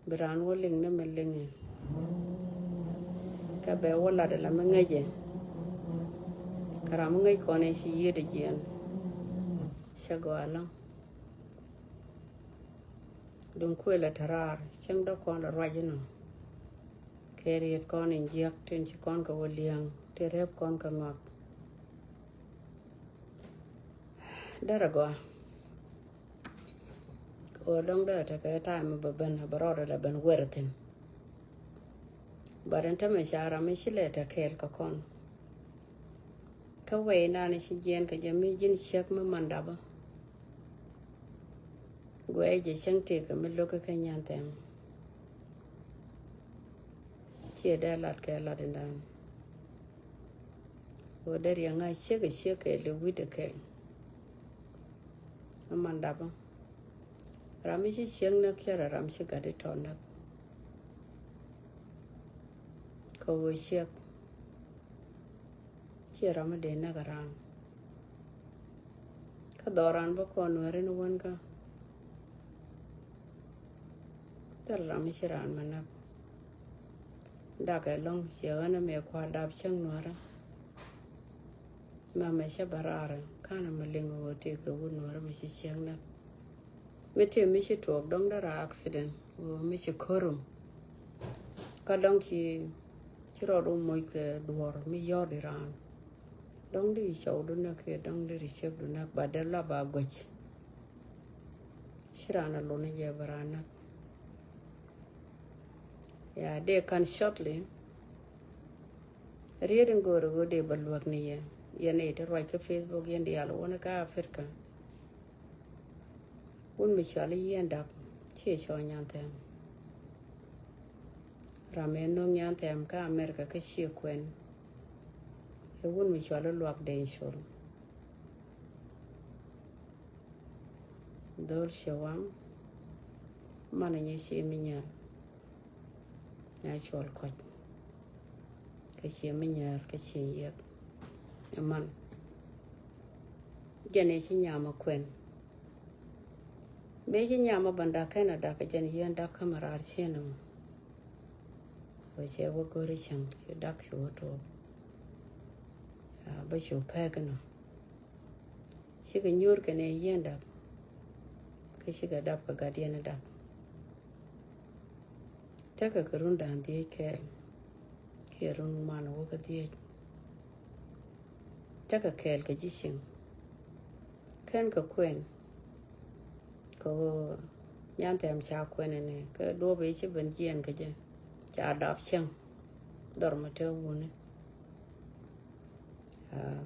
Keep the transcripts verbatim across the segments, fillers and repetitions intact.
Bi raan wä liŋ ni mi liŋ in. Kä bɛ wä lat ala mi ŋäcɛ. Kä ram mi ŋäc kɔn in ci yiet a jiɛn. Cɛ gɔaa lɔŋ. Duŋ kuël a te raar cäŋ dɔ̱k kɔn la ruac inɔ. Kɛ riet kɔn in jiäk tin ci kɔn kɛ wä liɛŋ ti rep kɔn kɛ ŋɔak. Derɛ gɔaa. Kɛ ɣöö dɔ̱ŋ dee tekɛ time bɛ ben bɛ rɔɔdɛ la ben wer thi̱n. But in tämɛ ca ram mi ci lɛ te kɛɛl kɛ kɔn. Kä wɛy naan ci jiɛɛn kɛ jɛ mi ji̱n ciek mi man dapä. Guɛy jɛ cäŋ tëëkä mi lo̱k kä nyan thɛm. Ciɛ dee lat kɛ lat indan. Wä dee riɛŋ a ciek a ciek kɛ li wi̱t a kɛl. A man dapä. Ram mi ci ciek näk cɛ rɛ ram ci gat i tɔt näk. Kɛ wä ciek. Ciɛ ram mi dee näk a ran. Kä dhɔran bä kɔn nuɛri ni wän kä. Thil ram mi ci raan mɛ näk. Dak ɛlɔ̱ŋ ciɛ ɣän ɛmɛ kua dap cäŋ nuɛrä. Mɛ mɛ cä bä raarä kan ɛmɛ liŋ ɣöö tëë kɛ wut nuɛrä mɛ ci ciɛŋ näk. Mi tëë mi ci tuɔɔk dɔ̱ŋ dee raa accident ɣöö mi ci ko̱rum. Kä dɔ̱ŋ ci ci rɔɔd wä moc kɛ duɔ̱ɔ̱r mi yɔɔd i raan. Dɔ̱ŋ di cɔwdu näk kiɛ dɔ̱ŋ di ri ciekdu näk ba dee lap a guäc. Ci raan a luni jɛ bɛ raan näk. Ya dee kan shortly. Riet in go̱o̱ri ɣöö dee bä luäk ni yɛ yɛn i̱ ti ruac kä Facebook yɛn diaal wä ni kä Africa. Wun mi cuali yieen dap ciɛ cɔɔ nyan thɛm. Ram ɛ no̱o̱ŋ nyan thɛm kä America kä ciɛ kuɛn. Ɛ wun mi cuali luak deŋ col. Dhol ciɛ waŋ. Man nyɛ ciɛ mi nyɛl. Nya cuɔl kɔc. Kä ciɛ mi nyɛɛr kä ciɛ yiɛk. Ɛ man. Jɛn ɛ ci nyam ɛ kuɛn. Mëë ci nyam ɛ bän dak kɛn ɛ dak ɛ jɛn yien dak kä mi raar ciën ɛ mɔ. Wä cɛ wä go̱ri cäŋ ci dak ci wä tuɔɔk. Bä cu pɛk inɔ. Cikɛ nyuur kɛnɛ yien dak. Kä cikɛ dap kɛ gat yɛn dak. Tekɛ kɛ run da̱a̱n dhieec kɛɛl. Kiɛ run man wä kä dhieec. Tekɛ kɛɛl kɛ ji̱ cieŋ. Kɛn kɛ kuɛn. Kɛ ɣöö nyan thɛm ca kuɛn ɛnɛ kɛ duɔ̱ɔ̱p ëë ci ben jiɛɛn kɛ jɛ. Ca dap cäŋ. Dhɔr mɛ te wuni.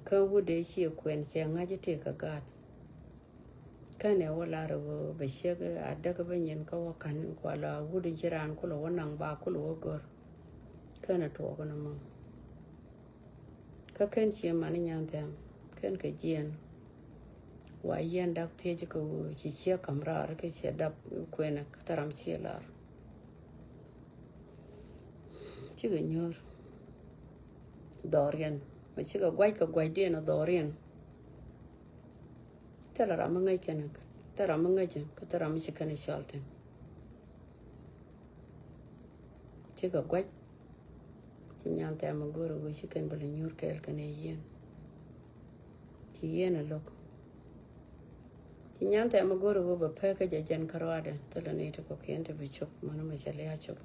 Kä wut dee ciɛ kuɛn cɛ ŋa̱c i̱ tëë kɛ gaat. Kɛn ɛ wä lar ɛ ɣöö bɛ ciek a däk bä nyin kä wä ka̱n in kual a wut in ci raan kulɛ wä naŋ ba kulɛ wä gör. Kɛn ɛ tuɔɔk in mɔ. Kä kɛn ciɛ man in nyan thɛm kɛn kɛ jiɛn. Wa yɛn dak thiec kɛ ɣöö ci ciek ka̱m raar kɛ ciɛ dap kuɛn ɛ kä thɛram ciɛ lar. Cikɛ nyuur. Dhɔriɛn mɛ cikɛ guac kɛ guacdiɛn a dhɔriɛn. Thilɛ ram mi ŋäc kɛn thilɛ ram mi ŋäc kä thilɛ ram mi ci kɛn cɔl thi̱n. Cikɛ guac. Ci nyan thɛm a go̱r a wee ci kɛn bä lɛ nyuur kɛɛl kɛn ɛ yien. Ci yien a lo̱k. Ci nyan thɛm a go̱r a wee bɛ pek kä jɛ jɛn kä ruaadɛ thilɛ ni ti kɔkiɛn ti bi cop mani mɛ cɛ lia cop.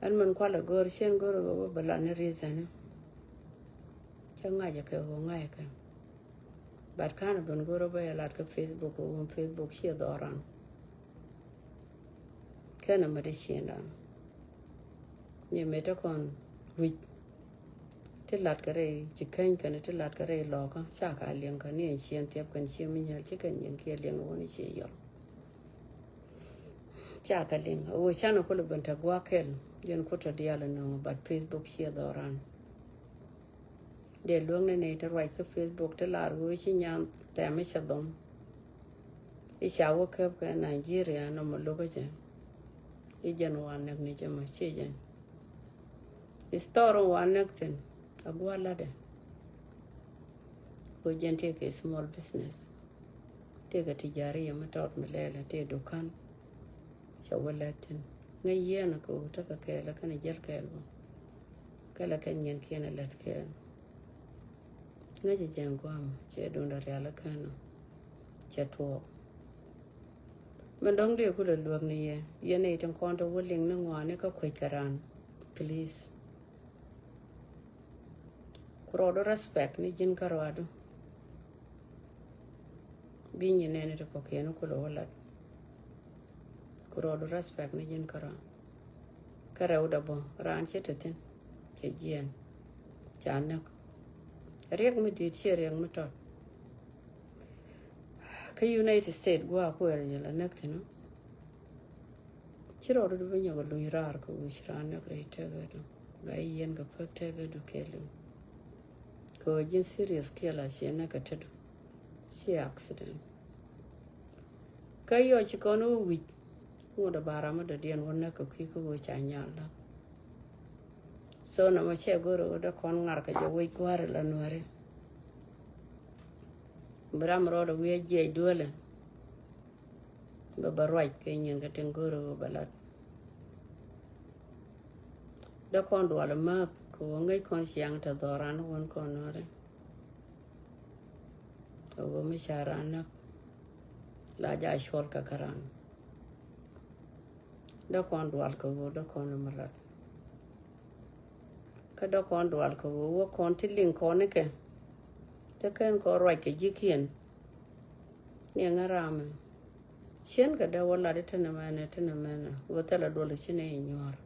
Ɛn min kual a go̱r cien go̱r a wee bɛ la ni reason. Cä ŋa̱c a kɛ wee ŋa̱c a kɛ. But kan a ben go̱r a bä yɛ lat kä Facebook a wee Facebook ciɛ dhɔran. Kɛn a mɛ ti ciendan. Ni mɛ ti kɔn wi̱c. Ti lat kɛ rɛy ci käny kɛn ti lat kɛ rɛy lɔkä ca ka liɛŋ kɛ ni ɛn cien thiɛp kɛn cien mi nyal ci kɛn yɛn kiɛ liɛŋ wä ni cie yɔl. Ca ka liŋ a wee can a kulɛ ben te gua̱a̱k kɛl. Yɛn kut tɔ diaal a nöŋ but Facebook ciɛ dhɔran. Dee luäŋ ni nɛy ti ruac kä Facebook ti lar wee ci nyan thɛm i̱ cɛ dhom. I̱ ca wä käp kɛ Nigeria nɔmɔ lo̱kä jɛ. I̱ jɛn wa näk ni jɛ mɔ ci jɛn. I̱ store wa näk thi̱n a gua̱a̱ latdɛ. Wee jɛn tëëkɛ small business. Tëëkɛ tijariya mi tɔt mi lɛlɛ tëë dukan. Cɛ wä lät tin ŋäc yiɛn kɛ wä tekɛ kɛɛl kɛn jäl kɛɛl bä. Kɛlɛ kɛn nyin kiɛn lät kɛɛl. Ŋäc jɛ jɛn guam cɛ dundɛ rial kɛn. Cɛ tuɔɔk. Min dɔŋ dee kulɛ luäk ni yɛ yɛn nɛy tin kɔn te wä liŋ ni ŋuani kä kuec kɛ ran. Please. Ku rɔɔdu respect ni ji̱n kä rɔɔdu. Bi nyi nɛni ti kɔkiɛn kulɛ wä lat. Ku rɔɔdu respect ni ji̱n kä rɔɔdu. Kä rɛw dɛ bɔ raan cɛ te thin cɛ jiɛn ca näk. Riɛk mi di̱i̱t ciɛ riɛk mi tɔt. Kä United States gua̱a̱ kuɛɛr jɛ la näk thin. Ci rɔɔdu di bi nyɔk luny raar kɛ wi̱c raan näk rɛy tɛk ɛ du. Ba i̱ yɛn kɛ pek tɛk ɛ du kɛɛliw. Kɛ ɣöö ji̱n serious kiɛ la ciɛ näk kɛ te du. Ci accident. Kä yɔ ci kɔn wä wi̱c. Ŋot a ba ram mi dɔ̱diɛn wä näk kɛ kui̱ kä ɣöö ca nyal näk. So nɔmɔ cɛ go̱r ɣöö dee kɔn ŋar kɛ jɛ wec gua̱a̱ri la nuääri. Bi ram rɔɔdɛ wi̱i̱ a jiɛc duëlɛ. Bɛ bɛ ruac kɛ nyin kɛ tin go̱o̱ri wä bɛ lat. Dee kɔn dual mäth kɛ wä ŋäc kɔn ciaŋ te dhɔran wän kɔn nöri. Kɛ wä mi ca ran näk la ja cuɔl kɛ kɛ ran. Dee kɔn dual kɛ wä dee kɔn mi lat. Kä dee kɔn dual kɛ wä wä kɔn ti liŋ kɔn ni kɛ. Te kɛn kɔn ruac kɛ ji̱kiɛn. Niɛŋä ramɛ. Cien kɛ dee wä lat i̱ tinɛ mɛnɛ tinɛ mɛnɛ wä thilɛ duɔl i̱ ci nɛ i̱ nyuɔ̱ɔ̱r.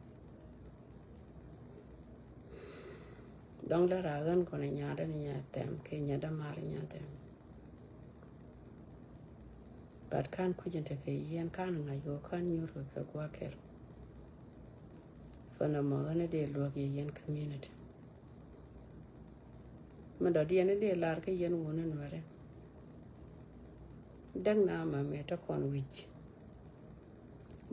Dɔ̱ŋ dee raa ɣän kɔn i̱ nyaatdä ni nya tɛm kɛ nya dee mar i̱ nya tɛm. But kan kui̱c in tekɛ yien kan ŋa̱c wä kan nyuur kɛ kɛ gua̱kɛl. Fɛn ɛmɔ ɣän i̱ dee luäk yɛ yien community. Mi dɔ̱diɛn i̱ dee lar kä yɛn wuni nuɛri. Däk na ma mi te kɔn wi̱c.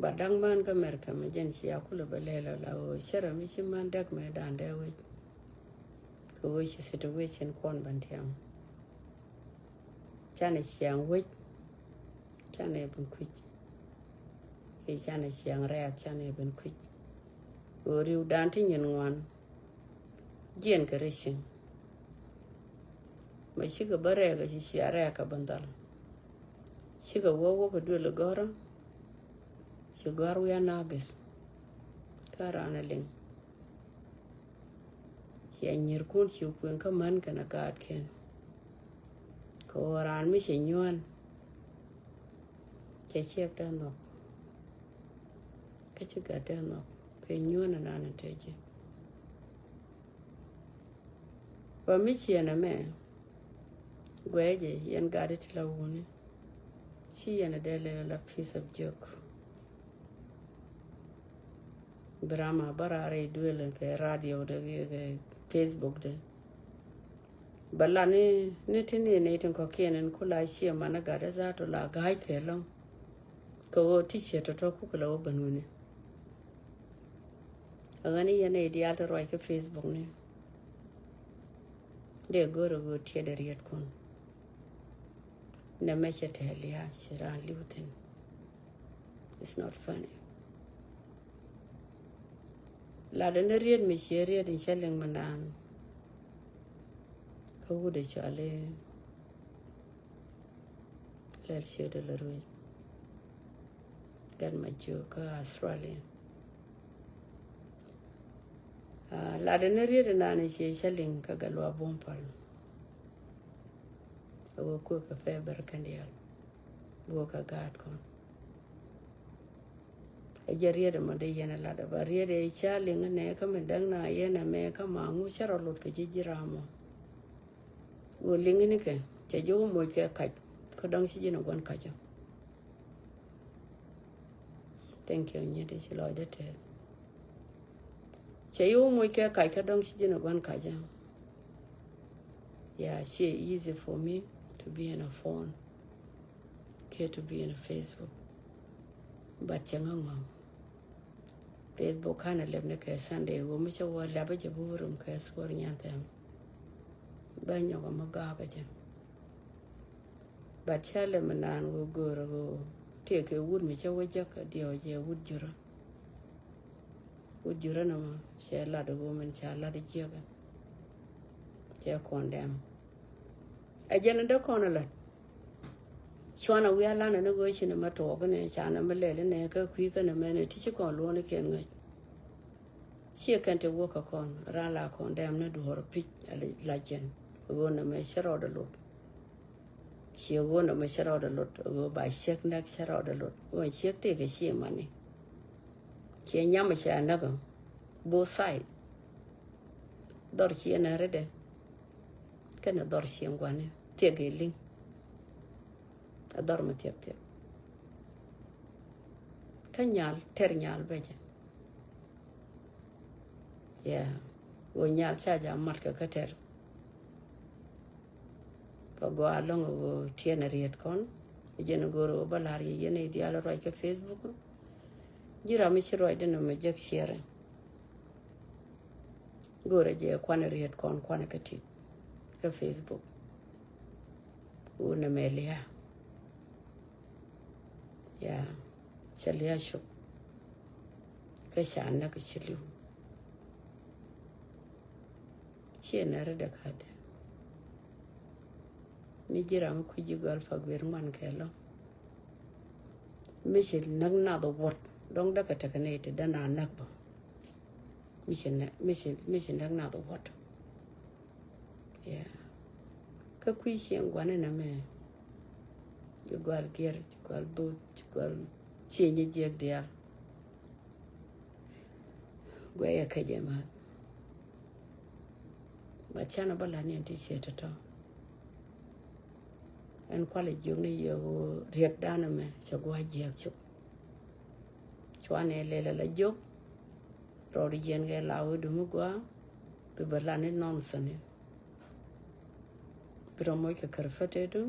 Ba da̱k män kä America mi jɛn cia kulɛ bɛ lɛl ala ɣöö cärɛ mi ci män däk mi da̱a̱n dee wec. Kɛ ɣöö ci situation kɔn ben tiam. Canɛ ciaŋ wec. Canɛ ben kui̱c. Kɛ canɛ ciaŋ rɛɛk canɛ ben kui̱c. Ɣöö ri̱wdan ti nyin ŋuan. Jiɛn kɛ rɛy cieŋ. Ma cikɛ bä rɛɛk a ci cia rɛɛk a bä dhal. Cikɛ wä wä kɛ duël gɔ̱rä. Ci gɔ̱r wi̱i̱ a na̱a̱k gith. Kä raan a liŋ. Cia nyirkun ci kueŋ kä män kɛn a gaatkiɛn. Kɛ ɣöö raan mi cɛ nyuään. Cɛ ciɛk dee nhɔk. Kä ci gat dee nhɔk kɛ nyuään anan in te ji̱. Bä mi ciɛn ɛmɛ guɛɛ jɛ yɛn gat ti la wuni. Ci yɛn a dee lɛl la piece of joke. Bi ram a bä raar i̱ duël kɛ radio de kɛ Facebook de. Bä la ni ni ti ni ni tin kɔ̱kiɛn in ku la ciɛ man a gat a zaatu la ga̱a̱c kɛ lɔ̱ŋ. Kɛ ɣöö ti ciɛ tɔ̱tɔ̱ ku kɛ la wä ben wuni. Ɛ ɣän i̱ yɛn i̱ diaal ti ruac kä Facebook ni. Dee go̱r ɛ ɣöö tiɛt ɛ rietkun. Nɛ mɛ cɛ tɛɛl ya ci raan li̱w thi̱n. It's not funny. Lat ɛn riet mi ciɛ riet in cä liŋ mi naan. Kä wut ɛ cɔal i̱ lɛl ciötdɛ lɛ ruec. Gat ma jiök kä Australia. Lat ɛn riet in naan in ciɛ cä liŋ kä gat luaak buɔ̱m pal. A wä kuek kɛ fɛ bär kɛn diaal. Wä kä gaat kɔn. Ɛ jɛ riet ɛmɔ dee yɛn ɛ lat ɛ ba riet ɛ ca liŋ ɛ nɛ kä mi däŋ na yɛn ɛ mɛ kä ma ŋu cä rɔ lot kɛ ji̱ ji̱ ram mɔ. Wä liŋ ni kɛ cɛ ji̱ wä moc kɛ kac kä dɔ̱ŋ ci ji̱n ɛ gua̱n kac ɛ. Thank you nyet i̱ ci lɔcdä tɛth. Cɛ yi wä moc kɛ kac kä dɔ̱ŋ ci ji̱n ɛ gua̱n kac ɛ. Yeah, ci easy for me to be in a phone. Kiɛ to be in a Facebook. But cɛ ŋä ŋɔ̱m. Facebook kan a lɛp ni kɛ Sunday wä mi cɛ wä lɛp a jɛ burum kɛ suɔr nyan thɛm. Bä nyɔk a mi gaak a jɛ. But cä lɛ mi naan wä go̱o̱r a wä tëëkɛ wut mi cä wä jek, a diɛw jɛ wut jurä. Wut jurä nɔmɔ cɛ lat ɣöö min ca lat jiäkä. Cɛ kɔn dɛm. Ɛ jɛn in dee kɔn a lat. Cuanɛ wi̱i̱ a lanɛ ni ɣöö ci nɛ mɛ tuɔɔk ni ca nɛ mɛ lɛl ni kä kui̱ kä nɛ mɛ ni ti ci kɔn luɔ̱ɔ̱ni kiɛn ŋäc. Ciɛ kɛn ti wä kä kɔn ran la kɔn dɛm ni duɔ̱ɔ̱r pi̱c a la jɛn. Ɣöö nɛ mɛ cɛ rɔɔdɛ lot. Ciɛ ɣöö nɛ mɛ cɛ rɔɔdɛ lot ɣöö ba ciek nɛk cɛ rɔɔdɛ lot ɣöö ciek tëëkɛ ciɛ mani. Ciɛ nyam cɛ a näk ɣöö both side. Dhɔr ciɛ nɛ ritdɛ. Kɛnɛ dhɔr cieŋ gua̱ni thiɛk i̱ li̱ŋ. A dhɔr mi thiɛk thiɛk. Kä nyal tɛr nyal bɛcɛ. Yeah. Wä nyal ca ja mat kɛ kä tɛr. Kɛ gɔaa lɔŋ wä tiɛn a riet kɔn. Jɛn go̱o̱r wä bä lar yɛ yɛn i̱ diaal ruac kä Facebook. Ji̱ ram mi ci ruac dee nɔmɔ jek ciɛrɛ. Go̱o̱rɛ jɛ kuanɛ riet kɔn kuanɛ kä tit kä Facebook. Wun nɛ mɛ lia̱a̱. Ya cɛ lia̱a̱ cop. Kä ca näk ci li̱w. Ciɛ nɛ ri dɛ ka̱thin. Mi ji̱ ram mi kui̱ ji̱ gɔl pa guir ŋuan kɛ lɔ̱ŋ. Mi ci näk nath wuɔt dɔ̱ŋ däkɛ tekɛ nɛy ti däna näk bä. Mi ci nɛ, mi ci, mi ci näk nath wuɔt. Yeah. Kä kui̱ cieŋ gua̱n inɛ mɛ. Ci gual giɛr, ci gual bo̱o̱th, ci gual cieŋ ji̱ jiäk diaal. Guɛyɛ kecɛ math. Ba canɛ bä la̱t ni ɛn ti ciɛ tɔ̱tɔ̱. Ɛn kualɛ jiök ni yɛ ɣöö riɛk danɛ mɛ cɛ gua̱a̱ jiäk cop. Cuanɛ lɛl ala jiök. Rɔɔd yɛn kɛ la wee dumi gua̱a̱. Bi bä la̱t ni nɔmsɛn ni. Bi rɔ moc kɛ kärpätɛ dum.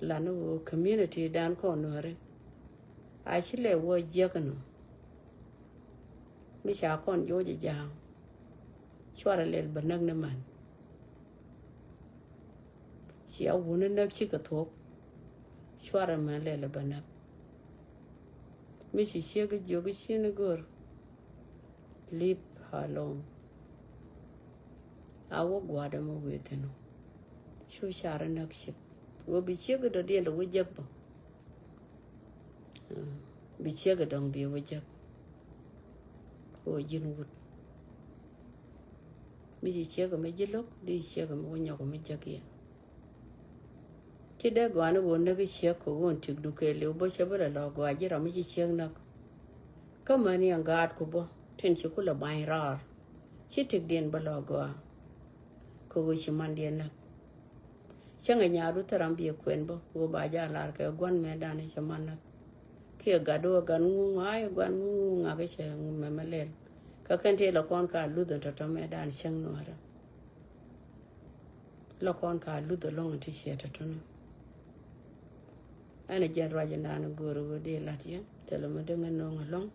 La̱t ni ɣöö community dan kɔn nuääri. A ci lɛ wä jiäk nɔ. Mi ca kɔn joc ja̱a̱ŋ. Cuarɛ lɛl bä näk ni man. Cia wuni näk cikɛ thuɔ̱k. Cuarɛ mɛ lɛl bä näk. Mi ci ciek jiök ci ni go̱r. Leave her alone. A wä gua̱a̱dɛ mi wee thi̱n. Cu carɛ näk cik. Wä bi ciek dɔ̱diɛn dɔ wä jek bä. Bi ciek dɔ̱ŋ bi wä jek. Wä ji̱n wut. Mi ci ciek mi ji̱ lo̱k di ciek mi wä nyɔk mi jek yɛ. Ci dee gɔaa ni ɣöö näk ciek kɛ ɣöö tik dukɛ liw bä cɛ bi lɛ lɔ gɔaa ji̱ ram mi ci ciek näk. Kä mäni ɛn gaatku bä tin ci kulɛ bany raar. Ci tikdiɛn bä lɔ gɔaa. Kɛ ɣöö ci mandiɛn näk. Cäŋɛ nyaadu thil ram biɛ kuɛn bä ɣöö ba jaa lar kɛ gua̱n mɛ dan cɛ man näk. Kiɛ gat wä gat ŋuŋ ay gua̱n ŋuŋ ŋuŋ ŋak cɛ ŋuŋ mɛ mɛ lɛl. Kä kɛn ti lɔ kɔn ka luth ɛn tɔ̱tɔ̱ mɛ dan cäŋ nuäärä. Lɔ kɔn ka luth ɛlɔ̱ŋ ti ciɛ tɔ̱tɔ̱ ni. Ɛn ɛ jɛn ruac ɛn dan go̱o̱r ɣöö di lat yɛ thilɛ mi dee ŋä no̱o̱ŋ ɛlɔ̱ŋ.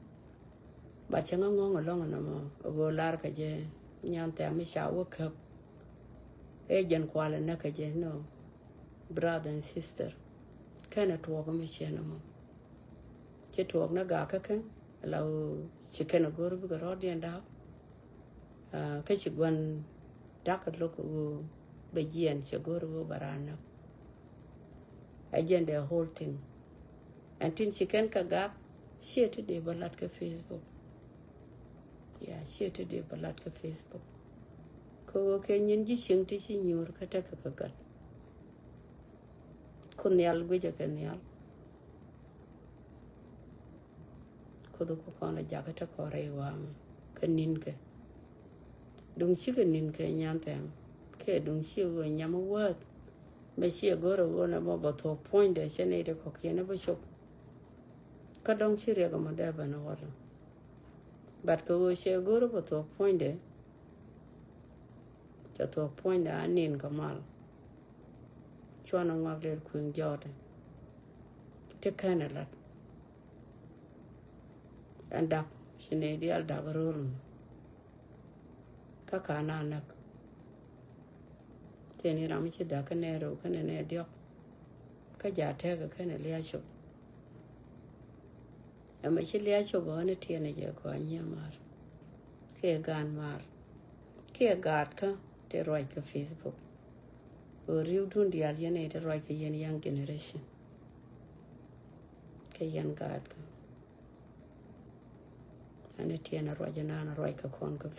Bat cɛ ŋä ŋɔ̱ŋ ɛlɔ̱ŋ ɛnɔmɔ ɣöö lar kɛ jɛ nyan thɛm mi ca wä käp. Ɛ jɛn kual ɛnɛ kɛ jɛ nɔ. Brother and sister. Kɛn ɛ tuɔɔk mi ciɛ nɔmɔ. Ci tuɔɔk ni gak kä kɛn la ɣöö ci kɛn a go̱r bikɛ rɔɔdiɛn da̱a̱k. Kä ci gua̱n da̱k lo̱k ɣöö bɛ jiɛn cɛ go̱r ɣöö bɛ raan näk. Ɛ jɛn the whole thing. Ɛn tin ci kɛn kɛ gak ciɛ ti dee bä lat kä Facebook. Ya ciɛ ti dee bä lat kä Facebook. Kä ɣöö kɛ nyin ji̱ cieŋ ti ci nyuur kä tekɛ kɛ gat. Ku nhial guicɛ kɛ nhial. Kuoth ku kɔn la jakä te kɔn rɛy waŋ kä ninkɛ. Duŋ cikɛ ninkɛ nyan thɛm kɛ duŋ ci ɣöö nyam wäth. Mɛ ciɛ go̱rɛ ɣöö nɛ mɔ bɛ thuɔ̱k puɔ̱nydɛ cɛ nɛy ti kɔ̱kiɛn bä cop. Kä dɔ̱ŋ ci riɛk ɛmɔ dee ben ɛ wä lɔ. Bat kɛ ɣöö cɛ go̱rɛ bɛ thuɔ̱k puɔ̱nydɛ. Cɛ thuɔ̱k puɔ̱nydɛ a nin kɛ mal. Cuanɛ ŋɔak lɛl kui̱ŋ jɔɔtɛ. Ti kɛn ɛ lat. Ɛn dak ci nɛy diaal dak ro̱o̱l mi. Kä ka na näk. Tëë ni ram mi ci dak kä nɛy rɛw kɛnɛ nɛy diɔ̱k. Kä ja̱ tɛkɛ kɛnɛ lia̱a̱ cop. Ɛmɛ ci lia̱a̱ cop ɣän itiɛn ɛ jɛ kɔa nyiɛ mar kiɛ gaan mar kiɛ gaatkä ti ruac kä Facebook. Ɣöö ri̱wdun diaal yɛn ɛ ti ruac kä yɛn young generation. Kä yɛn gaatkä, ɣän itiɛn ɛ ruac ɛnan ɛ ruac kä kɔn kä